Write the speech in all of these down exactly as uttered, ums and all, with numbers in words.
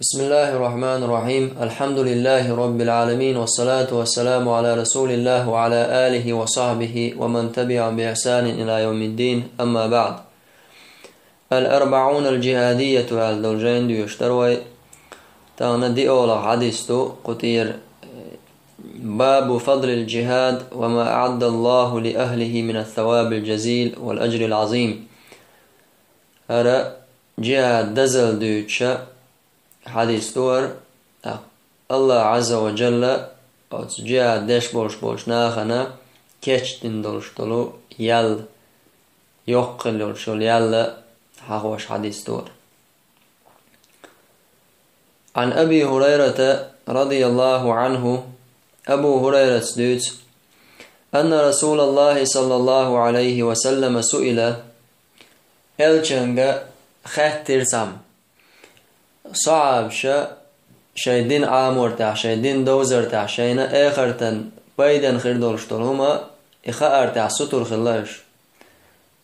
بسم الله الرحمن الرحيم. الحمد لله رب العالمين، والصلاة والسلام على رسول الله وعلى آله وصحبه ومن تبعهم بإحسان إلى يوم الدين. أما بعد. الأربعون الجهادية аьлла долу жайна доьшуш дара вай. Тахана диъолгӀа хьадис ду кху тӀера. باب فضل الجهاد وما أعد الله لأهله من الثواب الجزيل والأجر العظيم. ХӀара джихад дазалла дуьйцуш хьадис ду хӀара. ТӀаккха АллахӀ Ӏазза ва Джалла оцу джихад деш болуш болчу нахана кечдина долуш долу ял, йоккха хила йолуш йолу ял хьахош хьадис ду хӀара. عن أبي هريرة رضي الله عنه, Абу ХӀурайрас дуьйцу, أن رسول الله صلى الله عليه وسلم سئل, элчанга хаьттира цхьамма. Сахьабаша шайн дин Ӏамор тӀехь, шайн дин довзар тӀехь, шайна эхартан пайдана хир долуш долу хӀума, и хаар тӀехь сутур хилла уьш.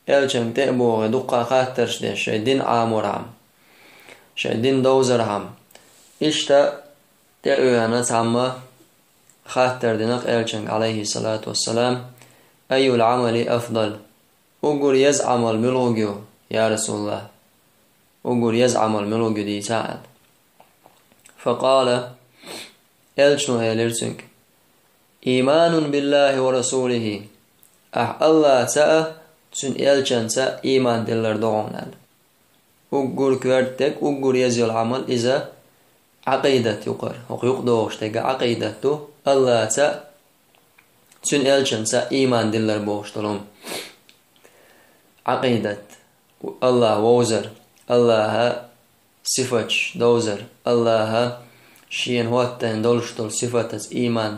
Элчанга тӀе а богӀий дуккха хаттарш деш, шайн дин Ӏаморхьама, шайн дин довзархьама. Иштта тӀе а оьхна цхьамма хаттар динарг элчанга, عليه الصلاة والسلام: أي العمل أفضل؟ Уггар еза Ӏамал муьлхарг ю, я РасулаллахӀ? Уггар еза Ӏамал муьлхарг ю дийца аьлла. فقال, элчано элира цуьнга: إيمان بالله ورسوله, ахь АллахӀца а, цуьнан элчанца а ийман диллар ду хьуна аьлла. Уггар коьрта дерг, уггар еза йолу Ӏамал иза Ӏакъидат ю хӀара. ХӀокху юкъадогӀуш дерг Ӏакъидат ду, АллахӀца а, цуьнан элчанца а ийман диллар бохуш долу хӀума. Ӏакъидат, АллахӀ вовзар, АллахӀа сифаташ довзар, АллахӀа шена хӀоттийна долуш долу сифатаца ийман,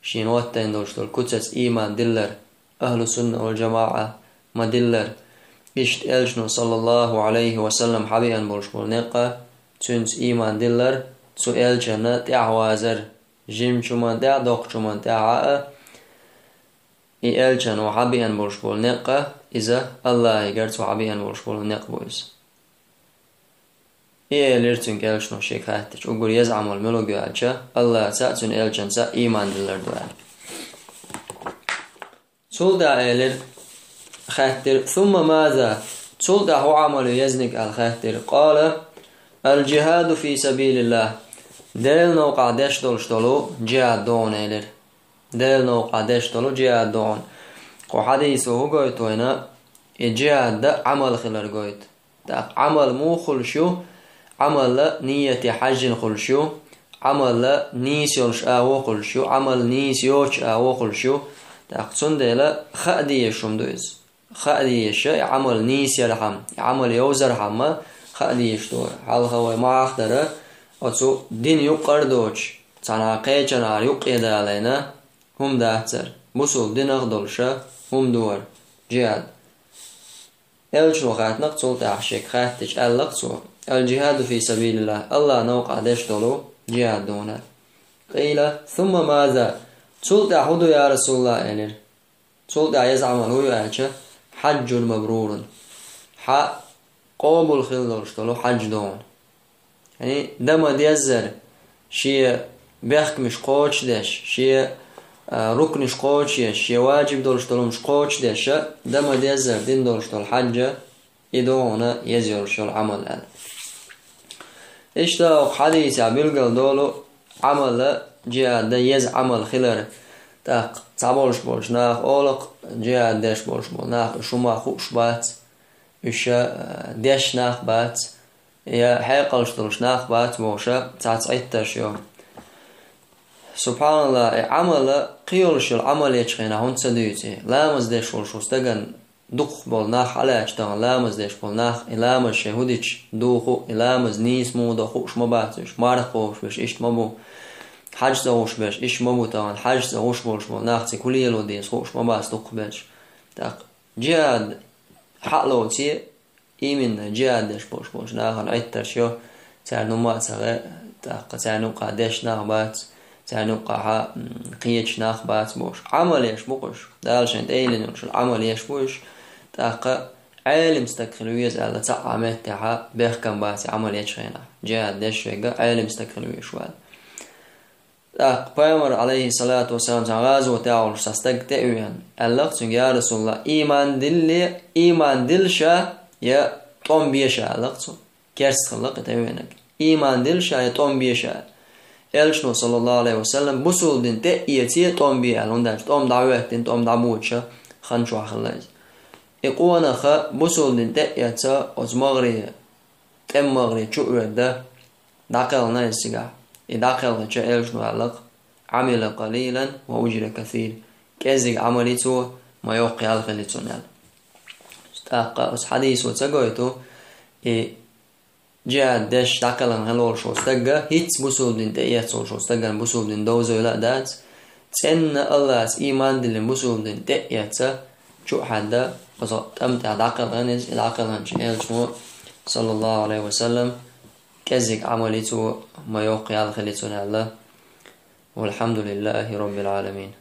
шена хӀоттийна долуш долу куьцаца ийман диллар, ахьлу сунна вал джамаӀа ма-диллара. Иштта элчано, саллаллахӀу Ӏалайхи ва саллам, хьабеана болуш болу некъ а, цуьнца ийман диллар, цу элчанна тӀаьхьавазар, жимачу хӀуманна тӀехь а, доккхачу хӀуманна тӀехь а, и элчано хьабеана болуш болу некъ а, иза АллахӀигара цо хьабеана болуш болу некъ бу иза. И элира цуьнга элчано шега хаьттича, уггар еза Ӏамал муьлхарг ю аьлча, АллахӀца а, цуьнан элчанца а ийман диллар ду аьлла. Цул тӀаьхьа элира, хаьттира: ثم ماذا؟ Цул тӀаьхьа хӀун Ӏамал ю езниг аьлла хаьттира. قال: الجهاد في سبيل الله. Делан новкъахь деш долуш долу джихад ду хьуна элира. Делан новкъахь деш долу джихад ду хьуна. Кху хьадисо хӀун гойту вайна? И джихад дан Ӏамал хилар гойту. ТӀаккха Ӏамал муха хуьлуш ю? Ӏамал а нийяте хьаьжжина хуьлуш ю, Ӏамал а нийса йолуш агӀо хуьлуш ю, Ӏамал нийса йоцуш агӀо хуьлуш ю. ТӀаккха цундела хаа дезаш хӀума ду иза. Хаа дезаш, и Ӏамал нийса ярхьама, и Ӏамал йовзархьама хаа дезаш ду. Хьалха вай ма-, ма-, дара, оцу дин юккъара доцуш, цхьана кхечанхьара юккъе далийна хӀума дац хӀара. Бусулба динах долуш хӀума ду хӀара, джихад. Элчано хаьттинарг цул тӀаьхьа шега хаьттича аьлларг цо: الجهاد في سبيل الله, АллахӀ новкъахь деш долу джихад ду хьуна. قيل: ثم ماذا؟ Цул тӀаьхьа хӀун ду, я РасулаллахӀ, элира. Цул тӀаьхьа еза Ӏамал хӀун ю аьлча, حج مبرور. Хьа къобал хила долуш долу хьаьж ду хьуна. Яъни, дан ма-деззара, шен бехкамаш кхочушдеш, шен, а, рукнаш кхочушъеш, шен ваджиб долуш долу хӀумаш кхочушдеш, дан ма-деззара дина долуш долу хьаьж, и ду хьуна еза йолуш йолу Ӏамал аьлла. Иштта оцу хьадисехь билгал долу Ӏамал а, джихад а еза Ӏамал хилар. ТӀаккха цхьаболуш болчу наха олу-кх, джихад деш болуш болу нах, уьш хӀума хууш бац, уьш, а, деш нах бац, я хьекъалш долуш нах бац бохуш, цхьацца Ӏиттарш йо. СубхьаналлахӀ, и Ӏамал а, кхин йолуш йолу Ӏамал ечу хенахь хӀунда ца дуьйцу и? Ламаз деш волуш ву стагана дукхах болу нах хьалаьцча тахана, ламаз деш болу нах, и ламаз шайн хӀун дича духу, и ламаз нийса муха до хууш ма бац уьш, марха кхобуш берш иштта ма бу, хьаьж ца гӀуш берш иштта ма бу тахана, хьаьж ца гӀуш болуш болу нах цига хӀун лело деза хууш ма бац дукхах берш. ТӀаккха джихад хьа а лоций, именно джихад деш болуш болчу нахана Ӏиттарш йо, царна хӀумма а ца гӀе, тӀаккха царна юккъахь деш нах бац, царна юккъахьа, м, кхечу нах бац бохуш. Ӏамал еш бу-кх уьш. Дала шайн тӀе йиллина йолуш йолу Ӏамал еш бу уьш. ТӀаккха Ӏелим стаг хила веза аьлла, цхьа а меттехьа бехкам бац Ӏамал ечу хенахь, джихад деш верг Ӏелим стаг хила везаш ву аьлла. ТӀаккха пайхамар, алейхиссалату вассалам, цхьа гӀазоте волуш цхьа стаг тӀе а веана, аьлла-кх цуьнга: «Я Расулаллах, ийман дилле, ийман дилла ша я тӀом бе ша?» аьлла-кх цо. Керста хилла-кх и тӀе веанарг. «Ийман дилла ша я тӀом бе ша?» Элчано, саллаллаху алейхи ва саллам: «Бусулба дин тӀе а эце, тӀом бе», аьлла, хӀунда аьлча тӀом дӀахӀоьттина, тӀом дӀабоьдуш хан чохь хилла иза. И къонах бусулба дин тӀе а эцна, оцу магӀаре, тӀеман магӀаре чу а воьдуш, дӀакхелхина иза цигахь. И дӀакхелхича, Элчано аьлла-кх: «Ӏамила къалилан ва уджира касир». КӀеззиг Ӏамал йи цо, ма йоккха ял хили цунна аьлла. ТӀаккха оцу хьадисо ца гойту, и джихад деш дӀакхелхина хила волуш волу стаг, хӀинцца бусулба дин тӀе а эцна волуш волу стагана бусулба дин довзийла а дац, цӀенна Аллаца ийман диллина бусулба дин тӀе а эцна, чу а хьаьдда, оцу тӀам тӀехь дӀакхелхина иза, и дӀакхелхинчу Элчано, саллаллаху алейхи ва саллам, кӀеззиг Ӏамал йи цо, ма йоккха ял хили цунна аьлла. Валхьамдулиллахи роббил Ӏаламин.